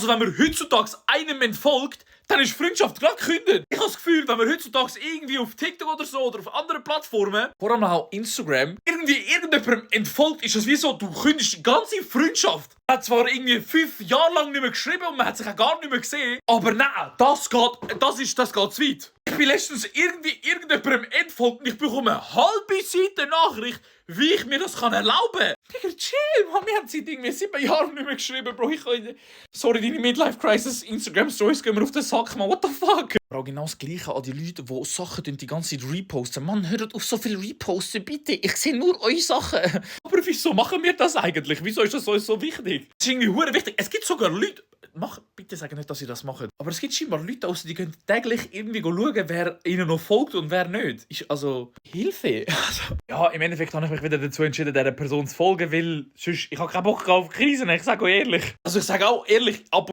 Also wenn man heutzutage einem entfolgt, dann ist Freundschaft gerade gekündigt. Ich habe das Gefühl, wenn man heutzutage irgendwie auf TikTok oder so oder auf anderen Plattformen, vor allem auch Instagram, irgendwie irgendjemandem entfolgt, ist das wie so, du kündigst die ganze Freundschaft. Man hat zwar irgendwie 5 Jahre lang nicht mehr geschrieben und man hat sich auch gar nicht mehr gesehen, aber nein, das geht zu weit. Ich bin letztens irgendjemandem entfolgt und ich bekomme eine halbe Seite Nachricht, wie ich mir das erlauben kann. Digga, chill, Mann, wir haben seit irgendwie 7 Jahren nicht mehr geschrieben, Bro. Sorry, deine Midlife-Crisis, Instagram-Stories gehen mir auf den Sack, man. What the fuck? Auch genau das Gleiche an die Leute, die Sachen die ganze Zeit reposten. Mann, hört auf so viel reposten, bitte. Ich sehe nur eure Sachen. Aber wieso machen wir das eigentlich? Wieso ist das uns so wichtig? Das ist irgendwie hure wichtig. Es gibt sogar Leute... Bitte sagen nicht, dass sie das machen. Aber es gibt scheinbar Leute, die gehen täglich irgendwie schauen, wer ihnen noch folgt und wer nicht. Ist also Hilfe. Ja, im Endeffekt habe ich mich wieder dazu entschieden, dieser Person zu folgen, weil sonst, ich habe keinen Bock auf Krisen. Ich sage auch ehrlich. Also ich sage auch ehrlich, ab